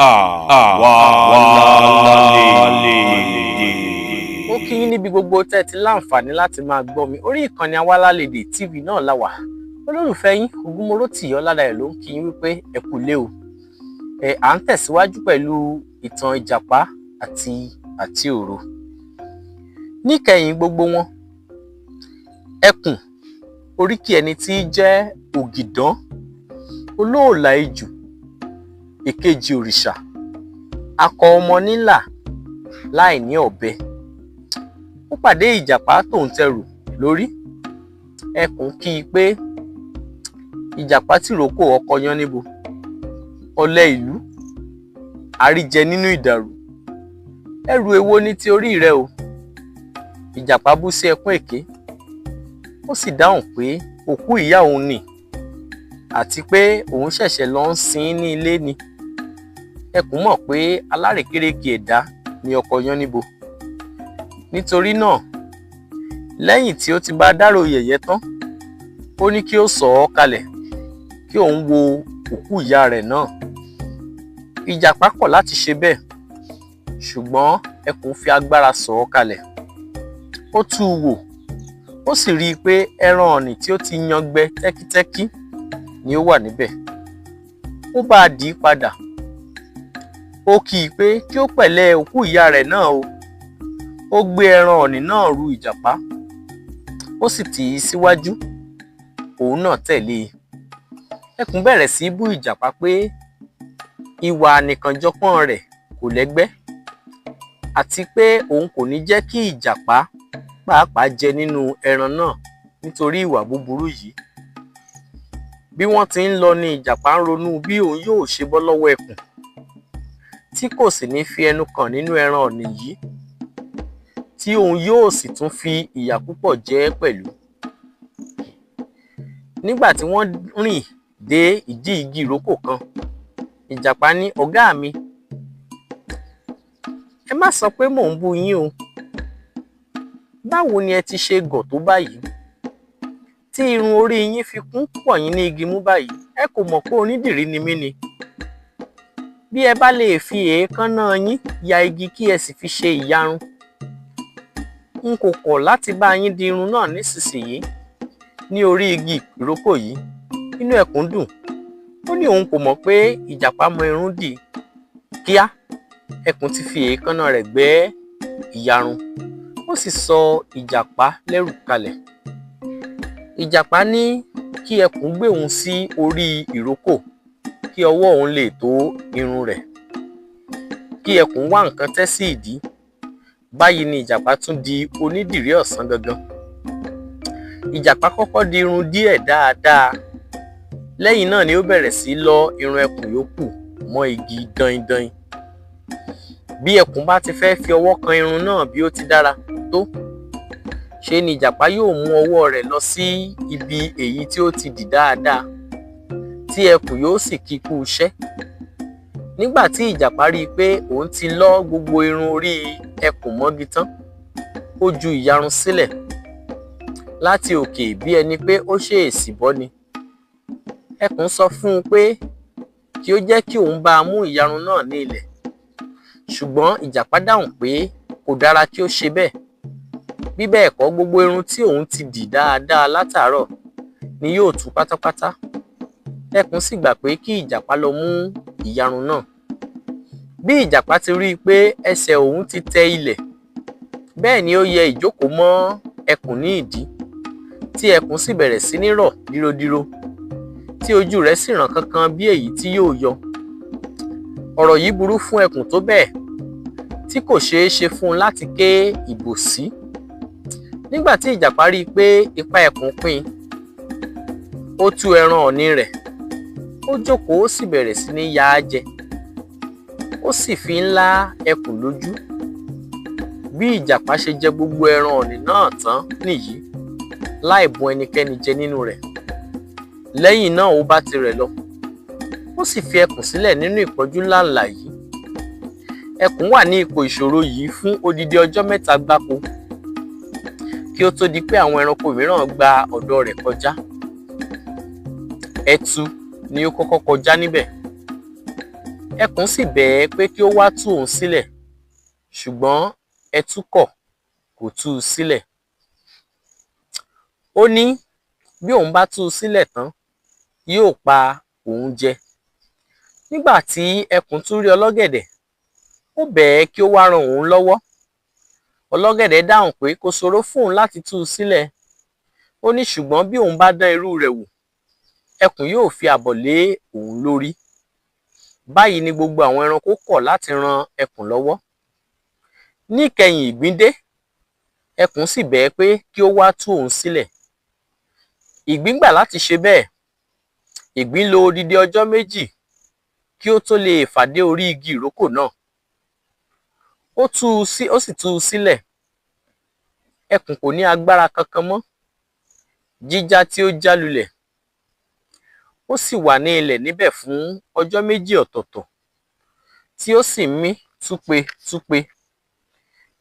Àwálálèdè. Ó kí yín níbi gbogbo tẹ́ ẹ ti láǹfààní láti máa gbọ́ mi. Orí ìkànnì Awalálèdè TV náà la wà. Olólùfẹ́ yín Ògúnmọ́rọ́tì Ọládàyọ̀ ló ń kí yín wípé ẹ kú lé o. Ẹ à ń tẹ̀síwájú pẹ̀lú ìtàn Ìjàpá àti Àtíòro. Níkẹyìn gbogbo wọn, ẹkùn oríkì ẹni tí í jẹ́ Ògìdán, olóòlà ijù, èkejì òrìṣà, akọ ọmọ nílà láì ní ọ̀bẹ. Ó pàdé Ìjàpá tòun tẹrù lórí. Ẹkùn kí i pé Ìjàpá tìrókò ọkọ Yánníbo, ọ̀lẹ ìlú, àríjẹ nínú ìdàrú. Ẹrù èwo ni ti orí rẹ o? Ìjàpá bú sí ẹkún èké. Ó sì dáhùn pé òkú ìyá òun ni, àti pé òun ṣẹ̀ṣẹ̀ lọ ń sin ín ní ilé ni. Ẹkùn mọ̀ pé alárèékérekè ẹ̀dá ni ọkọ Yánníbo. Nítorí náà, lẹ́yìn tí ó ti bá dárò yẹ̀yẹ́ tán, ó ní kí ó sọ̀ ọ́ kalẹ̀ kí òun wo òkú ìyá rẹ̀ náà. Ìjàpá kọ̀ láti ṣe bẹ́ẹ̀, ṣùgbọ́n ẹkùn fi agbára sọ̀ ọ́ kalẹ̀. Ó tú u wò, ó sì rí i pé ẹran ọ̀nì tí ó ti yangbẹ tẹ́kítẹ́kí ni ó wà níbẹ̀. Ó bá a dì í padà. Ó kí i pé kí ó pẹ̀lẹ́ òkú ìyá rẹ̀ náà o. Ó gbé ẹran ọ̀nì náà ru Ìjàpá, ó sì tì í síwájú, òun náà tẹ̀lé e. Ẹkùn bẹ̀rẹ̀ sí í bú Ìjàpá pé ìwà ànìkànjọpọ́n rẹ̀ kò lẹ́gbẹ́, àti pé òun kò ní jẹ́ kí Ìjàpá pàápàá jẹ nínú ẹran náà nítorí ìwà búburú yìí. Bí wọ́n ti ń lọ ni Ìjàpá ń ronú bí òun yóò ṣe bọ́ lọ́wọ́ ẹkùn, tí kò sì ní fi ẹnu kàn nínú ẹran ọ̀nì yìí, tí òun yóò sì tún fi ìyà púpọ̀ jẹ ẹ́ pẹ̀lú. Nígbà tí wọ́n rìn dé ìdí igi ìrókò kan, Ìjàpá ní, "Ọ̀gá mi, ẹ má sọ pé mò ń bú yín o. Báwo ni ẹ ti ṣe gọ̀ tó báyìí, tí irun orí yín fi kún pọ̀ yín ní igi mú báyìí? Ẹ kò mọ̀ pé onídìrí ni mí ni. Bí ẹ bá lè fi èékánná yín ya igi kí ẹ sì fi ṣe ìyarun, n kò kọ̀ láti bá yín di irun náà nísinsìnyí ní orí igi ìrókò yìí." Inú ẹkùn dùn. Ó ní òun kò mọ̀ pé Ìjàpá mọ irun dì. Kíá, ẹkùn ti fi èékánná rẹ̀ gbẹ́ ìyarun, ó sì sọ Ìjàpá lẹ́rù kalẹ̀. Ìjàpá ní kí ẹkùn gbé òun sí orí ìrókò kí ọwọ́ òun lè tó irun rẹ̀, kí ẹkùn wá nǹkan tẹ́ sí ìdí. Báyìí ni Ìjàpá tún di onídìrí ọ̀sán gangan. Ìjàpá kọ́kọ́ di irun díẹ̀ dáadáa, lẹ́yìn náà ni ó bẹ̀rẹ̀ sí lọ́ irun ẹkùn yòókù mọ́ igi daindain. Bí ẹkùn bá ti fẹ́ fi ọwọ́ kan irun náà bí ó ti dára tó, ṣe ni Ìjàpá yóò mú ọwọ́ rẹ̀ lọ sí ibi èyí tí ó ti dì dáadáa, tí ẹkùn yóò sì kí kú iṣẹ́. Nígbà tí Ìjàpá rí i pé òun ti lọ́ gbogbo irun orí ẹkùn mọ́gi tán, ó ju ìyarun sílẹ̀ láti òkè bí ẹni pé ó ṣèèsì bọ́ ni. Ẹkùn sọ fún un pé kí ó jẹ́ kí òun bá a mú ìyarun náà ní ilẹ̀, ṣùgbọ́n Ìjàpá dáhùn pé kò dára kí ó ṣe bẹ́ẹ̀. Bí bẹ́ẹ̀ kọ́, gbogbo irun tí òun ti dì dáadáa látàárọ̀ ni yóò tú pátápátá. Ẹkùn sì gbà pé kí Ìjàpá lọ mú ìyarun náà. Bí Ìjàpá ti rí i pé ẹsẹ̀ òun ti tẹ ilẹ̀, bẹ́ẹ̀ ni ó yẹ ìjókòó mọ́ ẹkùn ní ìdí, tí ẹkùn sì bẹ̀rẹ̀ sí ní rọ̀ dírodíro, tí ojú rẹ̀ sì ràn kankan bí èyí tí yóò yọ. Ọ̀rọ̀ yìí burú fún ẹkùn tó bẹ́ẹ̀ tí kò ṣeé ṣe fún un láti ké ìbòsí. Nígbà tí Ìjàpá rí i pé ipá ẹkùn pín, ó tú ẹran ọ̀nì rẹ̀, ó jókòó, ó sì bẹ̀rẹ̀ sí ní ya á jẹ. Ó sì fi ń lá ẹkùn lójú. Bí Ìjàpá ṣe jẹ gbogbo ẹran ọ̀nì náà tán nìyí, láì bùn ẹnikẹ́ni jẹ nínú rẹ̀. Lẹ́yìn náà ó bá tirẹ̀ lọ, ó sì fi ẹkùn sílẹ̀ nínú ìpọ́njú ńláǹlà yìí. Ẹkùn wà ní ipò ìṣòro yìí fún odidi ọjọ́ 3 gbáko kí ó tó di pé àwọn ẹranko mìíràn gba ọ̀dọ̀ rẹ̀ kọjá. Ẹtu ni ó kọ́kọ́ kọjá níbẹ̀. Ẹkùn sì bẹ̀ ẹ́ pé kí ó wá tú òun sílẹ̀, ṣùgbọ́n ẹtù kọ̀, kò tú u sílẹ̀. Ó ní bí òun bá tú u sílẹ̀ tán, yóò pa òun jẹ. Nígbà tí ẹkùn tún rí ọlọ́gẹ̀dẹ̀, ó bẹ̀ ẹ́ kí ó wá ran òun lọ́wọ́. Ọlọ́gẹ̀dẹ̀ dáhùn pé kò ṣòro fún òun láti tú u sílẹ̀. Ó ní ṣùgbọ́n bí òun bá dán irú rẹ̀ wò, ẹkùn yóò fi àbọ̀ lé òun lórí. Báyìí ni gbogbo àwọn ẹranko kọ̀ láti ran ẹkùn lọ́wọ́. Níkẹyìn ìgbín dé, ẹkùn sì bẹ̀ ẹ́ pé kí ó wá tú òun sílẹ̀. Ìgbín gbà láti ṣe bẹ́ẹ̀. Ìgbín lo odidi ọjọ́ 2 kí ó tó lè fà dé orí igi ìrókò náà. Ó sì tú u sílẹ̀. Ẹkùn kò ní agbára kankan mọ́. Jíjá tí ó já lulẹ̀, ó sì wà ní ilẹ̀ níbẹ̀ fún ọjọ́ 2 ọ̀tọ̀ọ̀tọ̀, tí ó sì ń mí túpetúpe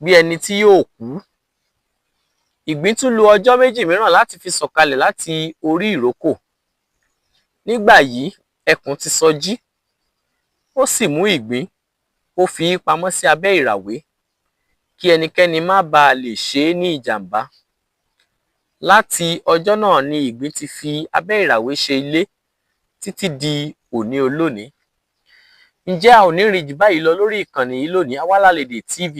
bí ẹni tí yóò kú. Ìgbín tún lo ọjọ́ 2 mìíràn láti fi sọ̀kalẹ̀ láti orí ìrókò. Nígbà yìí ẹkùn ti sọjí, ó sì mú ìgbín, ó fi í pamọ́ sí abẹ́ ìràwé kí ẹnikẹ́ni má baà lè ṣe é ní ìjàmbá. Láti ọjọ́ náà ni ìgbín ti fi abẹ́ ìràwé ṣe ilé títí di òní olónìí. Ǹjẹ́ a ò ní rí jù báyìí lọ lórí ìkànnì yìí lónìí, Awalalédè TV.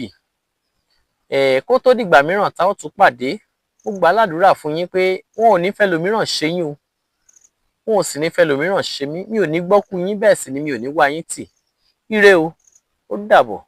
Kó tó dìgbà mìíràn tá ó tún pàdé, mo gbà á ládùúrà fún yín pé wọn ò ní fẹ́ lòmíràn ṣe yín o, wọn ò sì ní fẹ́ lòmíràn ṣe mí, mi ò ní gbọ́kú yín, bẹ́ẹ̀ sì ni mi ò ní wá yín tì. Ire o, ó dàbọ̀.